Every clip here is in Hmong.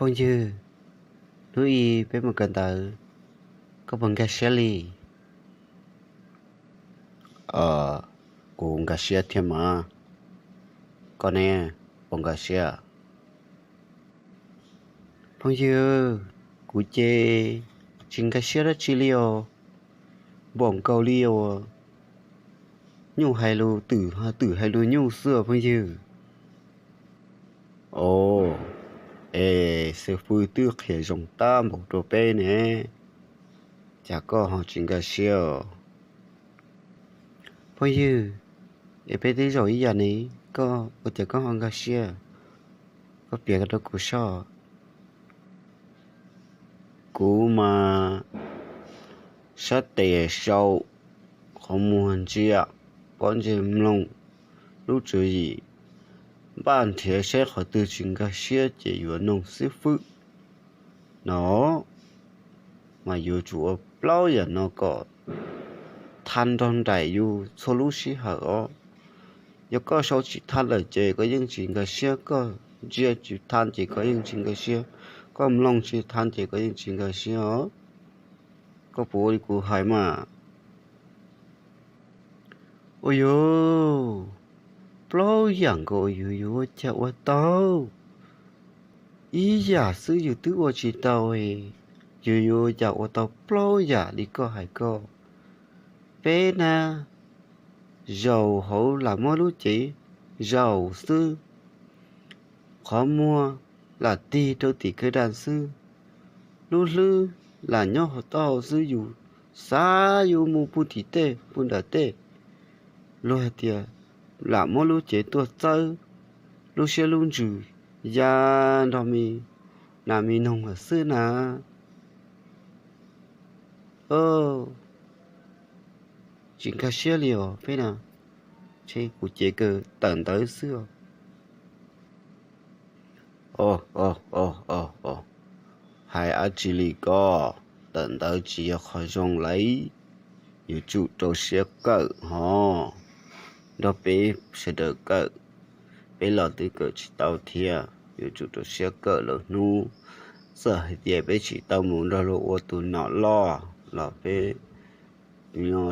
Phooj ywg, hnub i peb mus kawm ntawv, koj puas nkag siab li? Kuv nkag siab thiab mas. Koj ne, puas nkag siab? Phooj ywg, kuv ces tsis nkag siab dab tsi li os. Npaum nkaus li uas nyuj hais lus twm, twm hais lus nyuj xwb os phooj ywg. Os, es xib fwb twb qhia zoo tab npaum rau peb ne, cas koj ho tsis nkag siab os? Phooj ywg, es peb twb zaum ib yam ne, koj ua cas koj ho nkag siab? Koj piav rau kuv soj. Kuv mas sab tes sau, qhov muag ntsia, pob ntseg mloog, lub tswv yim npaj nrhiav saib qhov twg tsis nkag siab ces yuav noog xib fwb no. Mas yuav tsum ua plaub yam no kom tha nrog nraim yus txhua lub sij hawm os. Yog koj sau tsis tha lawm ces koj yeej tsis nkag siab, koj ntsia tsis tha ces koj yeej tsis nkag siab, koj mloog tsis tha ces koj yeej tsis nkag siab os. Koj puas ua li kuv hais mas? Ua yus, plaub yam nkaus yuav yuav ua cas ua tau? Ib yam xwb yus twb ua tsis tau, yus yuav ua cas ua tau plaub yam li koj hais koj? Peb na, zaum hauv lam muab lub cev zaum xwb, qhov muag lam tig rau tim kawg daj xwb, lub hlwb lam nyob hauv taub hau xwb, yus xav yuav mus puag tim tej puag nram tej, luag hais tias lam muab lub cev tuaj txawb, lub siab lub ntsws ya nrog me nas me noog lawm xwb na. Tsis nkag siab li os peb na, ntshe kuv cev kawg tawm ntawv xwb os. Os, os, os, os, hais dab tsi li koj? Tawm ntawv tsis yog qhov zoo lauj. Yuav tsum rau siab kawm hos, nrog peb sawv daws kawm, peb los twb kawm tsis tau thiab. Yuav tsum rau siab kawm lawm hnub. Txawm hais tias peb tsis tau mus nrog luag ua tus nom loj los peb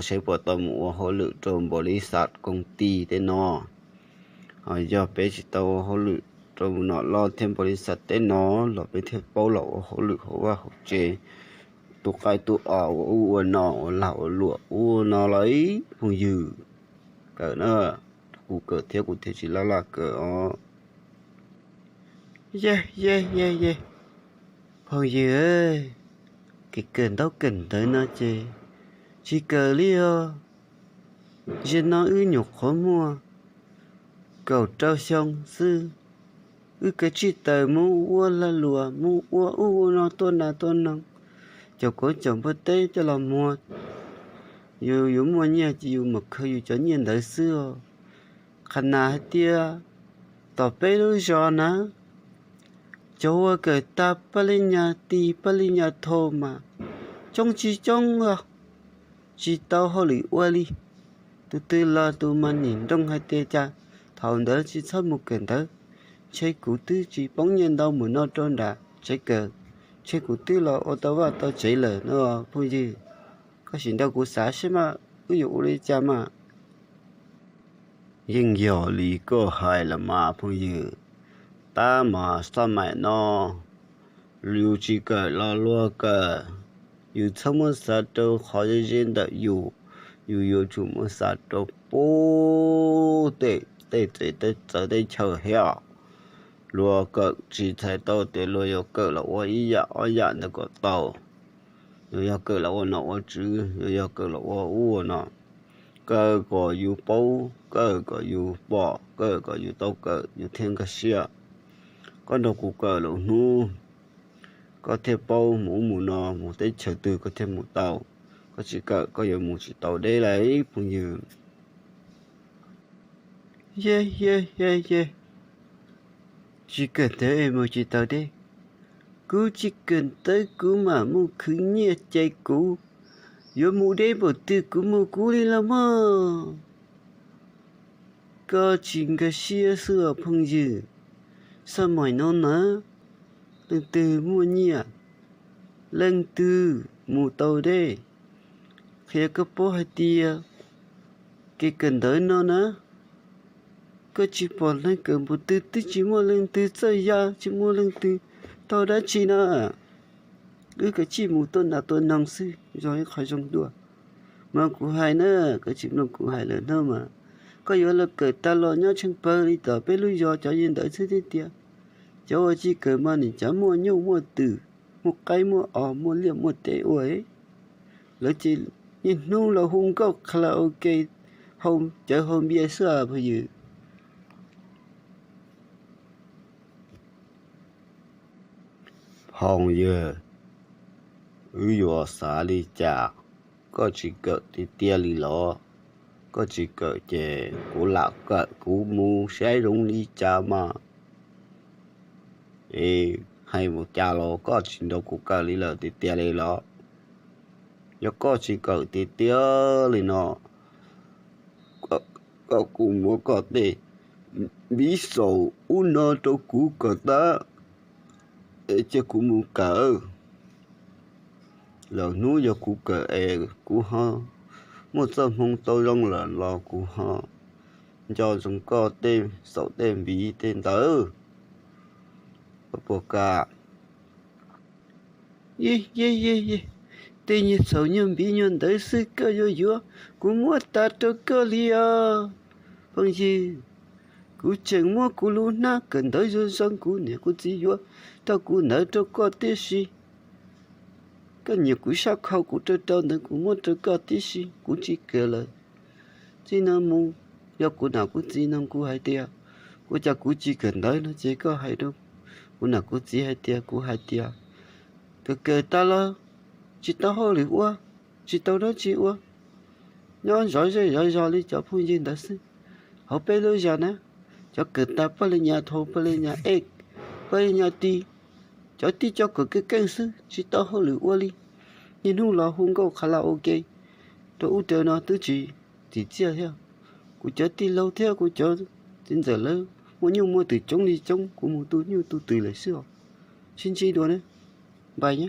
saib puas tau mus ua hauj lwm rau npaum li xav koom tis tej no. Ho yog peb tsis tau ua hauj lwm rau nom loj thiab npaum li xav tej no los peb thiaj paub los ua hauj lwm hauv vaj hauv tsev, tu qaib tu os, ua ub ua no, ua lag ua luam ub ua no lauj phooj ywg. Kawm na, kuv kawm thiab kuv thiaj tsis laj laj kawm os. Yej yej yej yej, phooj ywg, kev kawm ntaub kawm ntawv no ces tsis kawm li os. Zaum no wb nyuam qhuav muaj kaum rau xyoo xwb, wb kav tsij tawm mus ua lag luam, mus ua ub ua no, tua nas tua noog, caum kauv caum npua teb coj los muag. Yus yuav muaj nyiaj ces yus mam khaws yus cov nyiaj ntawd xwb os. Qhov nas hais tias tom peb lub zos na, cov uas kawm tag paj li nyas tis paj li nyas thau mas coob tsis coob os, tsis tau hauj lwm ua li. Tus twg los tus mas nim nroo hais tias cas thaum ntawd tsis txhob mus kawm ntawv, ntshe kuv twb tsis poob nyiaj ntau mus no rau nram tsev kawm, ntshe kuv twb los ua tau vaj tau tsev lawm no phooj ywg. Koj sim nrog kuv xav seb mas wb yuav ua li cas mas. Yeej yog li koj hais los mas phooj ywg, tab mas xab maim no yus tsis kawm los luag kawm, yus txhob muab xav rau qhov ze ze ntawm yus, yus yuav tsum muab xav rau puag tej txawv teb chaws thiab. Luag kawm tsis txhais tau tias luag yuav kawm los ua ib yam ob yam ntawd kom tau. Yuav yog kawm los ua nom ua tswv, yuav yog kawm los ua ub ua no, kawm kom yus paub, kawm kom yus pom, kawm kom yus tau kawm yus thiaj nkag siab. Koj nrog kuv kawm lawm hnub, koj thiaj paub mus ub mus no, mus teb chaws twg koj thiaj mus tau. Koj tsis kawm koj yuav mus tsis tau deb lauj phooj ywg. Yej yej yej yej, tsis kawm ntawv es mus tsis tau deb. Kuv tsis kawm ntawv kuv mam mus khwv nyiaj ces kuv yuav mus deb npaum twg kuv mus kuv li los mas. Koj tsis nkag siab xwb os phooj ywg. Xab maim no na, leej twg muaj nyiaj, leej twg mus tau deb. Qhia koj paub hais tias kev kawm ntawv no na, koj tsis pom leej kawm npaum twg twb tsis muaj leej twg txawj ya, tsis muaj leej twg tau dab tsi na. Wb kav tsij mus tua nas tua noog xwb, yog ib qho zoo dua. Mloog kuv hais na, koj tsis mloog kuv hais lawm no mas, koj yuav los kawm tag los nyob tsheej pawg li tom peb lub zos cov yawg ntawd xwb thiab tiag. Cov uas tsis kawm mas nim cov muaj nyuj muaj twm, muaj qaib muaj os, muaj liaj muaj teb ua, lawv ces niaj hnub los hu nkauj karaoke, cawv haus npias xwb phooj ywg. Phooj ywg, wb yuav xav li cas? Koj tsis kawm tiag tiag li los? Koj tsis kawm ces kuv lam kawm kuv mus saib zoo li cas mas. Es hais mus cas los koj tsis nrog kuv kawm li lawm tiag tiag li los? Yog koj tsis kawm tiag tiag li no, koj kuj muab koj tej npiv xaum ub no rau kuv kawm tab, es cia kuv mus kawm. Lwm hnub yog kuv kawm es kuv ho muaj txoj hmoo tau zoo lawm los kuv ho nco zoo koj tej xaum tej npiv tej ntawd. Puas kam? Yej yej yej, tej nyuag xaum nyuag npiv nyuag ntawd xwb koj yuav yuav, kuv muab tas rau koj li os. Phooj ywg, kuv tseem muab kuv lub hnab kawm ntawv zoo zoo kuv niam kuv txiv yuav rau kuv ntawd rau koj tib si. Koj nyiam kuv sab khau kuv rau rau ntawd kuv muab rau koj tib si, kuv tsis kawm lawm. Txij no mus, yog kuv nam kuv txiv nug kuv hais tias, ua cas kuv tsis kawm ntawv no ces koj hais rau kuv nam kuv txiv hais tias kuv hais tias, kawm kawm tas los tsis tau hauj lwm ua, tsis tau dab tsi ua, nyob zov zej zov zos li cov phooj ywg ntawd xwb. Hauv peb lub zos na, cov kawm tas paj li nyas thaum paj li nyas ej, paj li nyas ti, cov tib co kawm keej keej xwb tsis tau hauj lwm ua li. Niaj hnub los hu nkauj karaoke rau ub rau no twb tsis txim txiaj thiab. Kuv cov tij laug thiab kuv cov txiv ntxawm lawv muaj nyuj muaj twm coob li coob, kuv mus tu nyuj tu twm lawm xwb os. Sib ntsib dua na, npais na.